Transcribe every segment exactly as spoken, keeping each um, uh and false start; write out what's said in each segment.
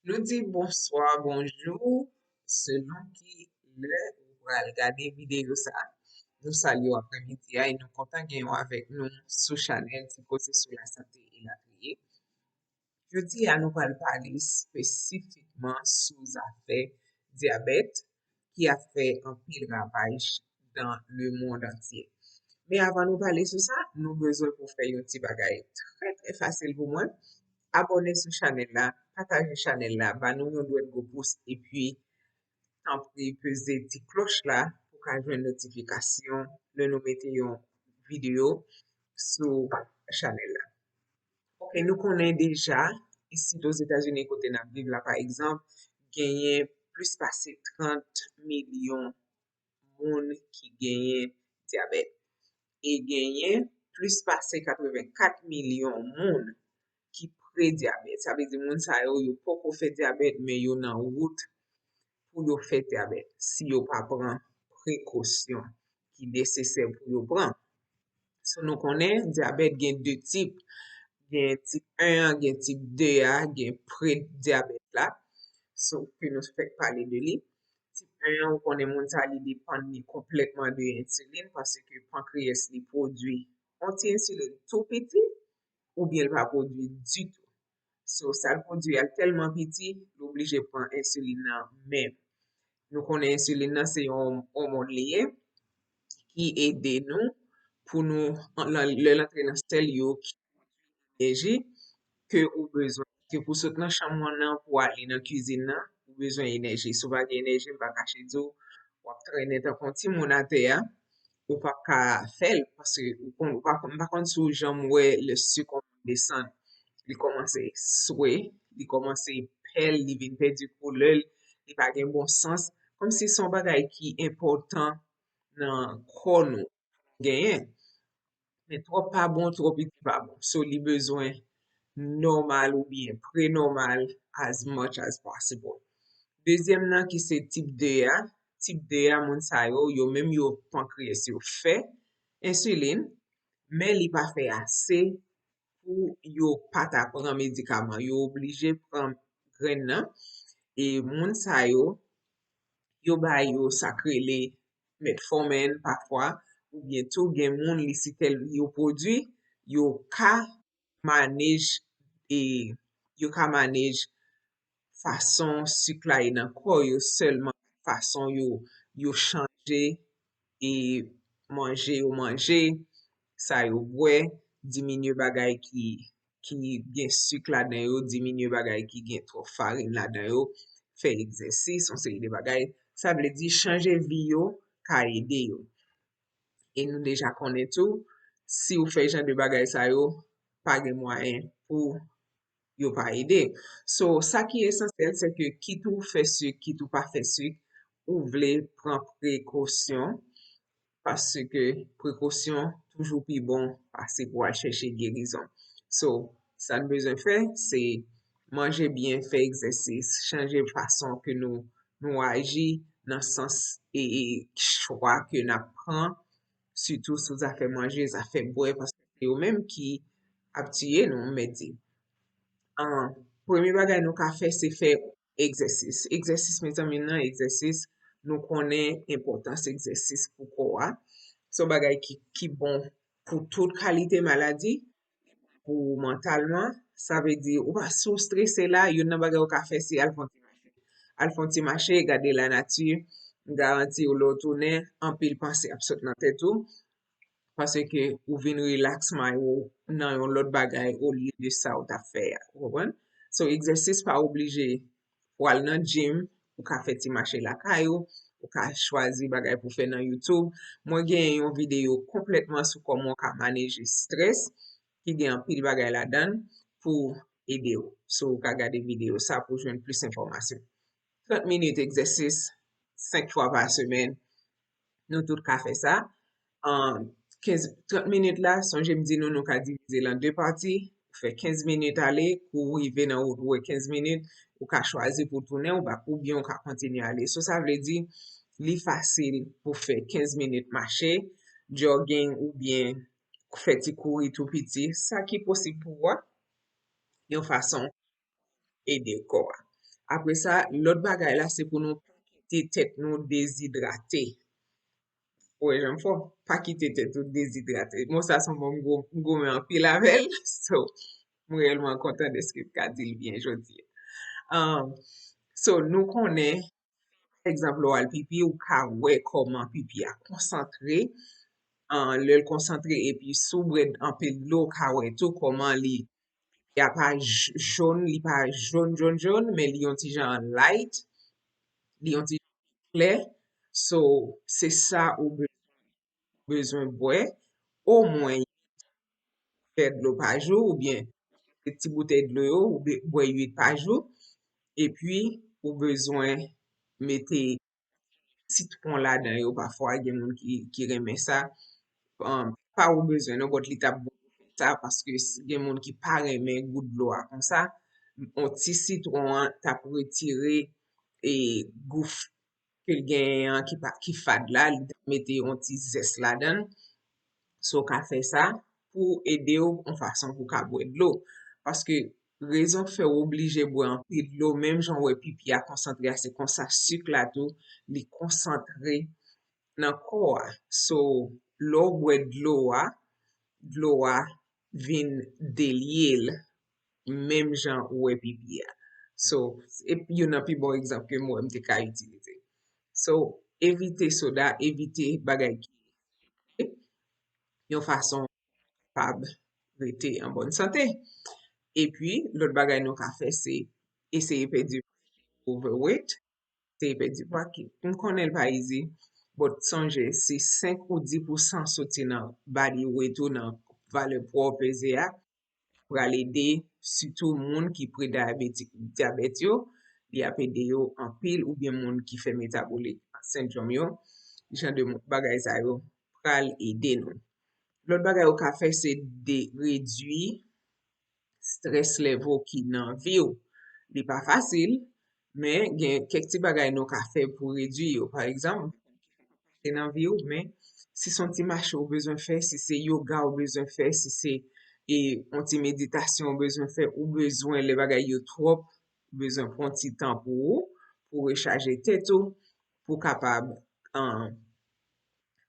Nou di bonswa, bonjou, selon ki lè ou pral gade videyo sa. Nou salye w aprèmidi a e nou kontan gen w avèk nou sou chanèl Ti Koze sou Lasante elatriye. Jodi a, nou pral pale espesifikman sou zafè dyabèt ki ap fè anpil ravaj dans le monde entier. Men avan nou pale sou sa, nou bezwen pou fè yon ti bagay trè, trè fasil pou mwen. Abòne sou chanèl la, pataje chanèl la, ba nou yon dwèt gwo pous, epi tanpri peze ti klòch la pou ka jwenn notifikasyon lè nou mete yon videyo sou chanèl la. Ok, nou konnen deja, isit Ozetazini kote n ap viv la, pa egzanp, genyen plis pase trant milyon moun ki genyen dyabèt. E genyen plis pase katrevenkat milyon moun ki pre-dyabèt. Sa vle di moun sa yo, yo poko fè dyabèt, men yo nan wout pou yo fè dyabèt si yo pa pran prekosyon ki nesesè pou yo pran. So, nou konnen dyabèt gen de tip. Gen tip en an, gen tip de a, gen pre-dyabèt la. So, ke nou fèk pale de li. Tip en an, ou konnen moun sa li depann li konplètman de ensilin paske pankriyès li pwodui yon ti ensilin tou piti oubyen l pa pwodui ditou. So, sa l pwodui a tèlman piti, l oblije pran ensilin nan menm. Nou konnen ensilin nan se yon òmòn li ye ki ede nou pou nou, lè l antre nan sèl yo, ki pwodui enèji ke ou bezwen. Ke pou sot nan chanm ou nan, pou ale nan kwizin nan, ou bezwen enèji. Si w pa gen enèji, m pa kache di w, w ap trennen tankou yon timoun atè a, ou p ap ka fè l, paske ou konn, ou pa konn, m pa konn si w janm wè lè sik ou desann, li kòmanse swe, li kòmanse pèl, li vin pèdi koulè l, li pa gen bon sans, kòmsi se yon bagay ki enpòtan nan kò nou genyen. Men twòp pa bon, twòp piti pa bon. So, li bezwen nòmal oubyen pre-nòmal as much as possible. Dezyèm nan ki se tip de a, tip de a, moun sa yo, yo menm yo pankriyès yo fè ensilin, men li pa fè ase pou yo pa ta pran medikaman. Yo oblije pran grenn nan. E moun sa yo, yo ba yo sa k rele metformin pafwa, oubyen tou gen moun li si tèl yo pwodui, yo ka manage, e yo ka manage fason sik la ye nan kò yo sèlman, fason yo, yo chanje e manje yo manje, sa yo bwè, diminye bagay ki, ki gen sik ladan yo, diminye bagay ki gen twòp farin ladan yo, fè egzèsis, yon seri de bagay. Sa vle di chanje vi yo ka ede yo. E nou deja konnen tou, si w fè jan de bagay sa yo, pa gen mwayen pou yo pa ede. So, sa ki esansyèl, se ke kit ou fè sik, kit ou pa fè sik, ou vle pran prekosyon, paske prekosyon toujou pi bon pase pou al chèche gerizon. So, sa n bezwen fè, se manje byen, fè egzèsis, chanje fason ke nou, nou aji nan sans e, e chwa ke n ap pran, sitou sou zafè manje, zafè bwè, paske se yo menm ki ap tiye nou, m mèt di. An, premye bagay nou ka fè, se fè egzèsis. Egzèsis, mezanmi, nan egzèsis, nou konnen enpòtans egzèsis pou kò a. Se yon bagay ki, ki bon pou tout kalite maladi, pou mantalman. Sa vle di, ou pa, si w strese la, youn nan bagay ou ka fè, se al fè yon ti mache. Al fè yon ti mache, gade lanati, m garanti w, lè w tounen, anpil panse ap sot nan tèt ou, paske ou vin rilaks may ou nan yon lòt bagay olye de sa ou t ap fè a. Ou konprann? So, egzèsis pa oblije pral nan gym, ou ka fè ti mache lakay ou, ou ka chwazi bagay pou fè nan YouTube. Mwen gen yon videyo konplètman sou kòman w ka maneje strès, ki gen anpil bagay ladan l pou ede w. So, ou ka gade videyo sa pou jwenn plis enfòmasyon. Trant minit egzèsis, senk fwa pa semèn, nou tout ka fè sa. An kenz, trant minit la, sonje m di nou, nou ka divize l an de pati. Ou fè kenz minit ale, kou w rive nan wout ou wè kenz minit, ou ka chwazi pou tounen, ou pa, oubyen ou ka kontinye ale. So, sa vle di, li fasil pou fè kenz minit mache, jogging, oubyen fè ti kouri tou piti, sa ki posib pou ou a, yon fason ede kò a. Apre sa, lòt bagay la, se pou nou pa kite tèt nou dezidrate. Ou wè jan m fò? Pa kite tèt ou dezidrate. Mo sa se yon mo m gwo- m goumen anpil avè l. So, m reyèlman kontan dèske m ka di l byen jodi a. Um, so, nou konnen, pa egzanp, lè w al pipi, ou ka wè kòman pipi a konsantre. Uh, lè l konsantre, epi si w bwè anpil dlo, ou ka wè tou kòman li, pipi a pa j- jòn, li pa jòn, jòn, jòn, men li yon ti jan light, li yon ti jan klè. So, se sa ou be- bezwen bwè, omwen vè dlo pa jou, oubyen ti boutèy dlo yo, ou be- bwè uit pa jou. Epi, ou bezwen mete sitwon ladan yo. Pafwa, gen moun ki, ki renmen sa. Um, pa ou bezwen, non, but li t ap bon pou fè sa, paske s- gen moun ki pa renmen gou dlo a konsa. Yon ti sitwon an t ap retire e gou f- ke l genyen an ki, pa, ki fad la, li t ap mete yon ti zès ladan l. So, w ka fè sa pou ede w yon fason pou w ka bwè dlo. Paske rezon k fè w oblije bwè anpil dlo, menm jan w wè pipi a konsantre a, se konsa sik la tou, li konsantre nan kò a. So, lè w bwè dlo a, dlo a vin delye l, menm jan ou wè pipi a. So, e youn nan pi bon egzanp ke m wè m te ka itilize. So, evite soda, evite bagay ki yon fason kapab rete an bòn sante. Epi, lòt bagay nou ka fè, se eseye pèdi overweight, eseye pèdi pwa. M konnen l pa easy, but sonje, si senk ou dis pousan soti nan body weight ou, nan valè pwa w peze a, pral ede sitou moun ki pre-diabetic, dyabèt yo, li ap ede yo anpil, oubyen moun ki fè metabolic syndrome yo, jan de mo- bagay sa yo pral ede nou. Lòt bagay ou ka fè, se de redui stress level ki nan vi w. Li pa fasil, men gen kèk ti bagay nou ka fè pou redui yo. Pa egzanp, se nan vi w, men si se yon ti mache ou bezwen fè, si se yoga ou bezwen fè, si se e, yon ti meditasyon ou bezwen fè, ou bezwen lè bagay yo twòp, ou bezwen pran ti tan pou ou, pou rechaje tèt ou, pou kapab um,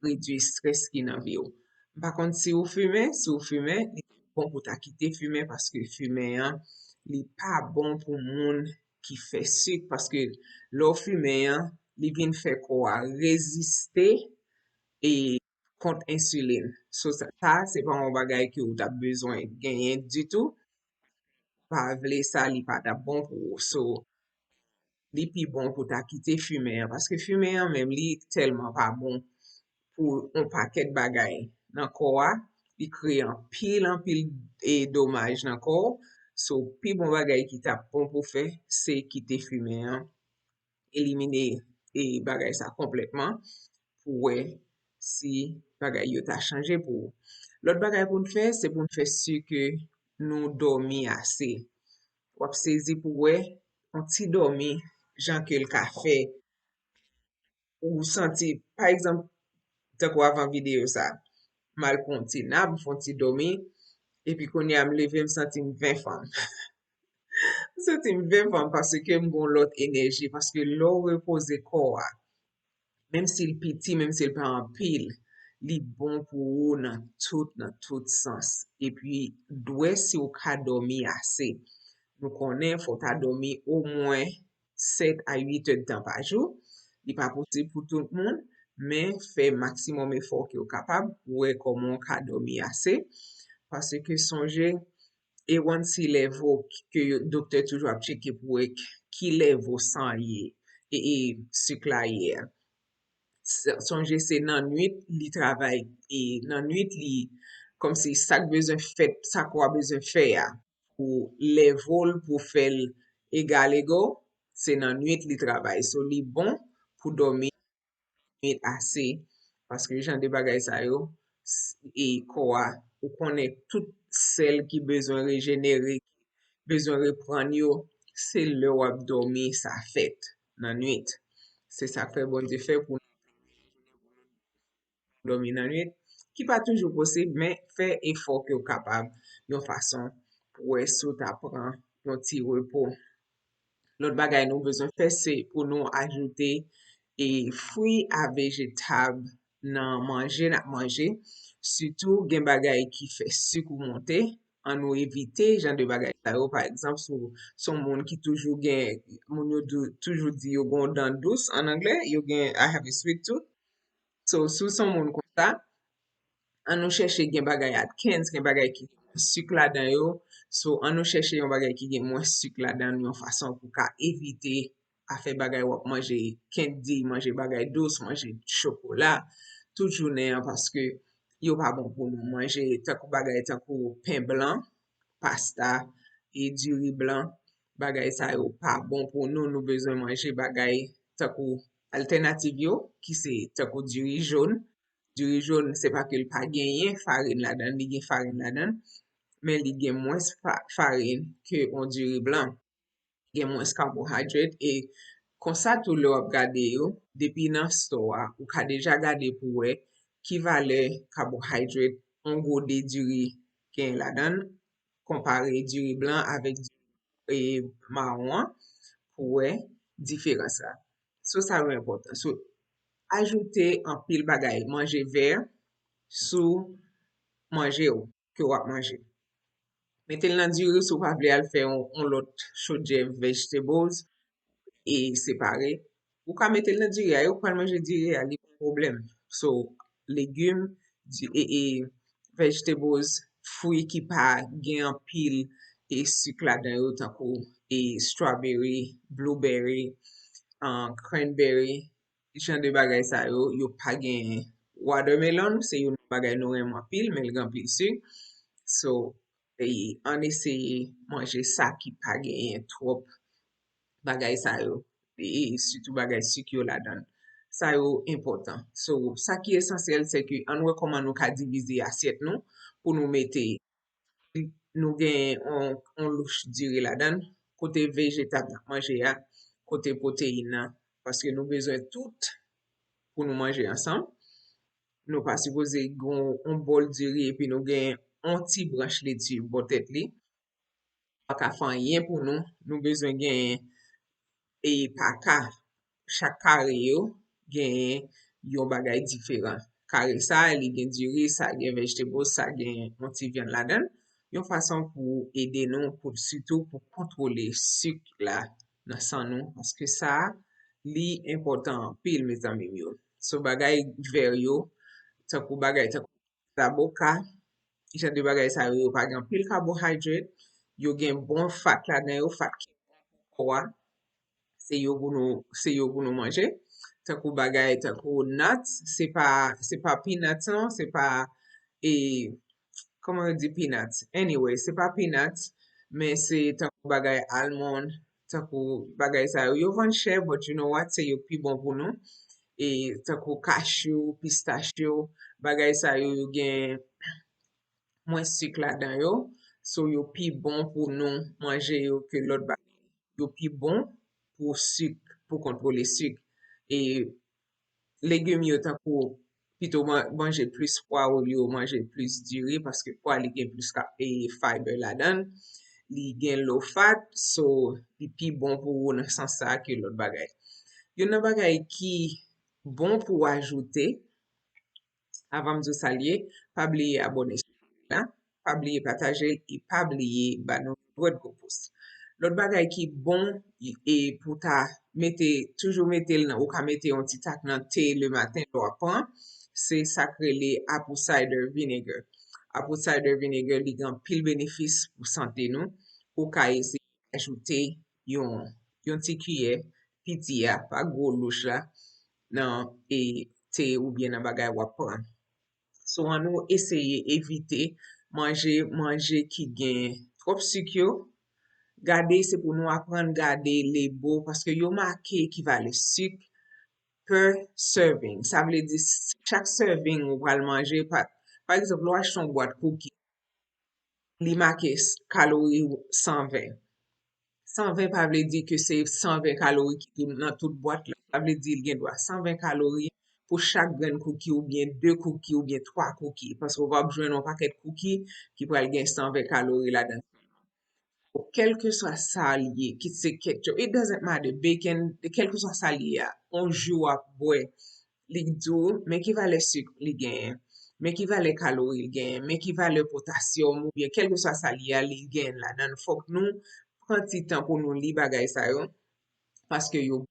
redui strès ki nan vi w. M pa konn si ou fimen, si ou fimen, li bon pou ta kite fimen paske fimen an, li pa bon pou moun ki fè sik, paske lè w fimen an, li vin fè kò a reziste e kont ensilin. So, sa, sa, se pa yon bagay ke ou t ap bezwen genyen ditou. Pa vle sa, li pa t ap bon pou ou. So, li pi bon pou ta kite fimen an, paske fimen an menm, li tèlman pa bon pou yon pakèt bagay nan kò a, li kreye anpil, anpil e domaj nan kò w. So, pi bon bagay ki t ap bon pou fè, se kite fimen an, elimine e bagay sa konplètman pou wè si bagay yo ta chanje pou ou. Lòt bagay pou n fè, se pou n fè si ke nou dòmi ase. W ap sezi pou wè yon ti dòmi jan ke l ka fè ou santi, pa egzanp, tankou avan videyo sa, m al pran yon ti nap, m fè yon ti dòmi, epi kounye a m leve, m santi m ven fanm. M santi m ven fanm paske m gon lòt enèji, paske lè w repoze kò a, menm si l piti, menm si l pa anpil, li bon pou ou nan tout, nan tout sans. Epi, dwè si w ka dòmi ase. Nou konnen fò w ta dòmi omwen sèt a uit èdtan pa jou. Li pa posib pou tout moun, men fè maksimòm efò ke w kapab pou wè kòman w ka dòmi ase. Paske sonje, A one C level ke yo, doktè toujou ap tcheke pou wè ki level san ye e, e sik la ye a. S- Sonje se nan nwit li travay, e nan nwit li kòmsi sa k bezwen fèt, sa kò a bezwen fè a pou level pou fè l egal ego, se nan nwit li travay. So li bon pou dòmi nwit ase, paske jan de bagay sa yo, s- e kò a, ou konnen tout sèl ki bezwen rejenere, bezwen reprann yo, se lè w ap dòmi sa fèt nan nwit. Se sa k fè Bondye fè pou dòmi nan nwit, ki pa toujou posib, men fè efò ke w kapab yon fason pou wè si w ta pran yon ti repo. Lòt bagay nou bezwen fè, se pou nou ajoute e fwi a vejetab nan manje n ap manje. Sitou gen bagay ki fè sik ou monte, ann nou evite jan de bagay sa yo. Pa egzanp, si w se yon moun ki toujou gen, moun yo dou- toujou di yo gen yon dan dous an anglè, yo gen I have a sweet tooth. So, si w se yon moun konsa, ann nou chèche gen bagay Atkins, gen bagay ki gen mwens sik ladan yo. So, ann nou chèche yon bagay ki gen mwens sik ladan l, yon fason pou w ka evite afè bagay w ap manje, kendi, manje bagay dous, manje chokola tout jounen an, paske yo pa bon pou nou. Manje tankou bagay tankou pen blan, pasta, e diri blan, bagay sa yo pa bon pou nou. Nou bezwen manje bagay tankou altènativ yo, ki se tankou diri jòn. Diri jòn, se pa ke l pa genyen farin ladan l, li gen farin ladan l, men li gen mwens fa- farin ke yon diri blan. Gen mwens carbohydrate e konsa tou lè w ap gade yo, depi nan store a, ou ka deja gade pou wè ki valè carbohydrate yon gode diri gen ladan l, konpare diri blan avèk diri e mawon an, pou wè diferans la. So, sa yo enpòtan. So, ajoute anpil bagay, manje vè sou manje w ke w ap manje. Mete l nan diri si w pa vle al fè yon, yon lòt chodyè vegetables e separe. Ou ka mete l nan diri a, ou pral manje diri a, li pa pwoblèm. So, legim, di- e, e vegetables, fwi ki pa gen anpil e sik ladan yo, tankou e strawberry, blueberry, uh, cranberry, jan de bagay sa yo, yo pa gen watermelon, se youn nan bagay nou renmen anpil, men l gen anpil sik. So, e, ann eseye manje sa ki pa genyen twòp bagay sa yo, e sitou bagay sik yo ladan l. Sa yo enpòtan. So, sa ki esansyèl, se ke ann wè kòman nou ka divize asyèt nou pou nou mete nou gen yon, yon louch diri ladan l, kote vejetab n ap manje a, kote pwoteyin nan, paske nou bezwen tout pou nou manje ansanm. Nou pa sipoze gen yon bòl diri epi nou gen yon ti branch leti bò tèt li. Pa ka fè anyen pou nou. Nou bezwen gen e pa ka. Chak kare yo genyen yon bagay diferan. Kare sa, li gen diri, sa gen vegetables, sa gen yon ti vyann ladan l. Yon fason pou ede nou, pou sitou pou kontwole sik la nan san nou, paske sa, li enpòtan anpil, mezanmi m yo. So, bagay vè yo, tankou bagay tankou zaboka, jan de bagay sa yo, yo pa gen anpil carbohydrate, yo gen bon fat ladan yo, fat ki bon pou kò a, se yo pou nou, se yo pou nou manje. Tankou bagay, tankou nuts, se pa, se pa peanuts non, se pa, e, kòman yo di peanuts? Anyway, se pa peanuts, men se tankou bagay almond, tankou bagay sa yo. Yo vann chè, but you know what? Se yo pi bon pou nou. E tankou kachou, pistachyo, bagay sa yo, yo gen mwens sik ladan yo. So, yo pi bon pou nou manje yo ke lòt bagay. Yo pi bon pou sik, pou kontwole sik. E legim yo tankou pito man- manje plis pwa olye w manje plis diri, paske pwa li gen plis ka- e fiber ladan l. Li gen low fat, so li pi bon pou ou nan sans sa a ke lòt bagay. Youn nan bagay ki bon pou w ajoute, avan m di w sa l ye, pa bliye abòne sou chanèl la, pa bliye pataje l e pa bliye ba nou yon dwèt gwo pous. Lòt bagay ki bon e pou ta mete, toujou mete l nan, ou ka mete yon ti tak nan te le maten lè w ap pran, se sa k rele apple cider vinegar. Apple cider vinegar, li gen anpil benefis pou sante nou. Ou ka eseye ajoute yon, yon ti kiyè piti a, pa gwo louch la, nan e te oubyen nan bagay w ap pran. So, ann nou eseye evite manje, manje ki gen twòp sik yo. Gade, se pou nou aprann gade lebo, paske yo make ekivalè sik per serving. Sa vle di, chak serving ou pral manje, pa, pa egzanp, lè w achte yon bwat cookie, li make s- kalori san ven. San ven pa vle di ke se san ven kalori ki tou- nan tout bwat la. Sa vle di l gen dwa san ven kalori pou chak grenn cookie oubyen de cookie oubyen twa cookie. Paske w p ap jwenn yon pakèt cookie ki pral gen san ven kalori ladan l. Kèlkeswa sa l ye, kit se ketchup, it doesn't matter, bacon, kèlkeswa sa l ye a, yon ji w ap bwè, li di w, men ki valè sik li genyen, men ki valè kalori li genyen, men ki valè potasyòm oubyen kèlkeswa sa l ye a, li genyen ladan l. Fòk nou pran ti tan pou nou li bagay sa yo, paske yo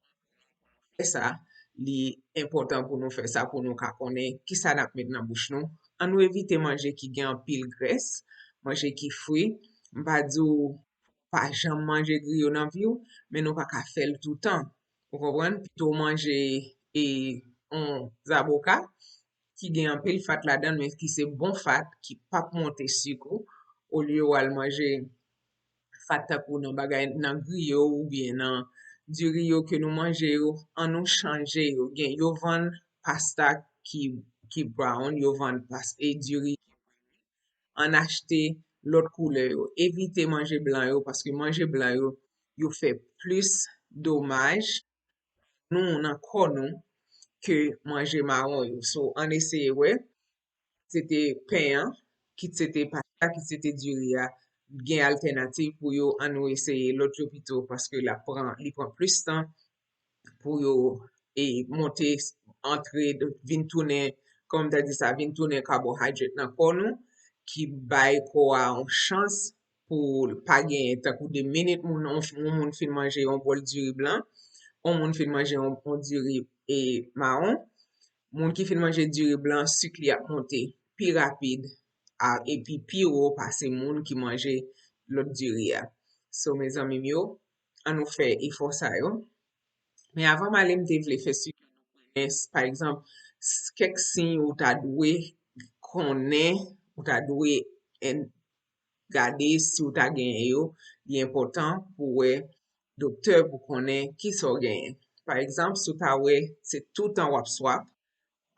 fè sa, li enpòtan pou nou fè sa, pou nou ka konnen ki sa n ap met nan bouch nou. An nou evite manje ki gen anpil grès, manje ki fri. M pa di w pa janm manje griyo nan vi w, men nou pa ka fè l toutan. Ou konprann? Pito w manje e yon zaboka ki gen anpil fat ladan l, men ki se bon fat, ki p ap monte sik ou, olye w al manje fat tankou nan bagay, nan griyo oubyen nan diri yo ke nou manje yo, an nou chanje yo. Gen, yo vann pasta ki, ki brown, yo vann pas, e diri ki brown. Ann achte lòt koulè yo. Evite manje blan yo, paske manje blan yo, yo fè plis domaj nou nan kò nou ke manje mawon yo. So, ann eseye wè, se te pen an, kit se te pasta, kit se te diri a, gen altènativ pou yo, an nou eseye lòt yo pito, paske l ap pran, li pran plis tan pou yo e monte, antre, vin tounen, kòman m ta di sa, vin tounen carbohydrate nan kò nou, ki bay kò a yon chans pou l pa genyen, tankou de minit moun, yon, yon moun fin manje yon bòl diri blan, yon moun fin manje yon, yon diri e mawon, moun ki fin manje diri blan, sik li ap monte pi rapid a, epi pi wo pase moun ki manje lòt diri a. So, mezanmi m yo, an nou fè efò sa yo. Men avan m ale, m te vle fè sijè nou konnen, pa egzanp, s- kèk siy ou ta dwe konnen, ou ta dwe en- gade si w ta genyen yo. Li enpòtan pou w wè doktè pou konnen kisa w genyen. Pa egzanp, si w ta wè se toutan w ap swaf,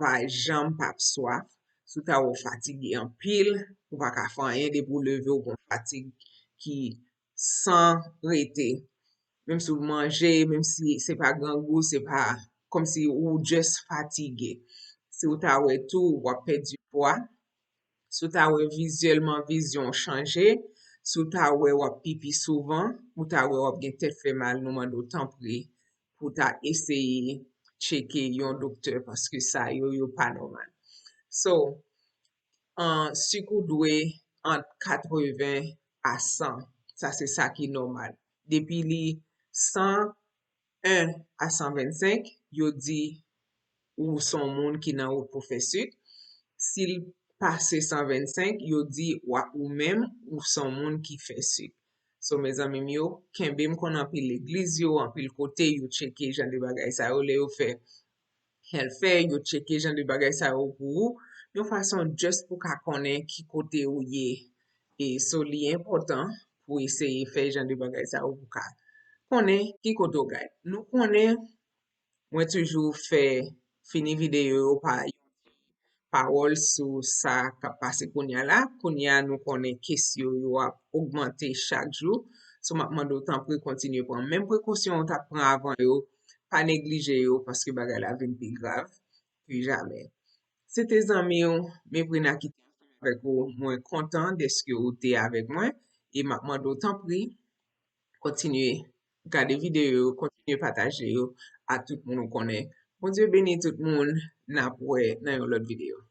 pa janm p ap swaf, si w ta wè w fatige anpil, ou pa ka fè anyen, depi w leve w gon fatig ki san rete. Menm si w manje, menm si se pa grangou, se pa kòmsi ou just fatige. Si w ta wè tou w ap pèdi pwa, si w ta wè vizyèlman vizyon w chanje, si w ta wè w ap pipi souvan, ou ta wè w ap gen tèt fè mal, nou mande w tanpri pou w ta eseye tcheke yon doktè paske sa yo, yo pa nòmal. So, an, sik ou dwe ant katreven a san. Sa se sa ki nòmal. Depi li san en a san vennsenk, yo di ou se yon moun ki nan wout pou fè sik. Si l pase san vennsenk, yo di w a- ou menm ou se yon moun ki fè sik. So, mezanmi m yo, kenbe m konn anpil legliz yo, anpil kote yo tcheke jan de bagay sa yo, lè yo fè health fair, yo tcheke jan de bagay sa yo pou ou, yon fason just pou ka konnen ki kote ou ye. E so, li enpòtan pou eseye fè jan de bagay sa yo pou ka konnen ki kote w gade. Nou konnen, mwen toujou fè fini videyo yo pa yon pawòl sou sa k ap pase kounye a la. Kounye a, nou konnen kesyon yo ap ogmante chak jou. So, m ap mande w tanpri kontinye pran menm prekosyon ou t ap pran avan yo. Pa neglije yo, paske bagay la vin pi grav ke jamè. Se te zanmi w, Meprina ki te ansanm avèk ou. Mwen kontan dèske ou te avèk mwen. E m ap mande w tanpri, kontinye gade videyo yo, kontinye pataje yo a tout moun ou konnen. Bondye beni tout moun, n ap wè nan yon lòt videyo.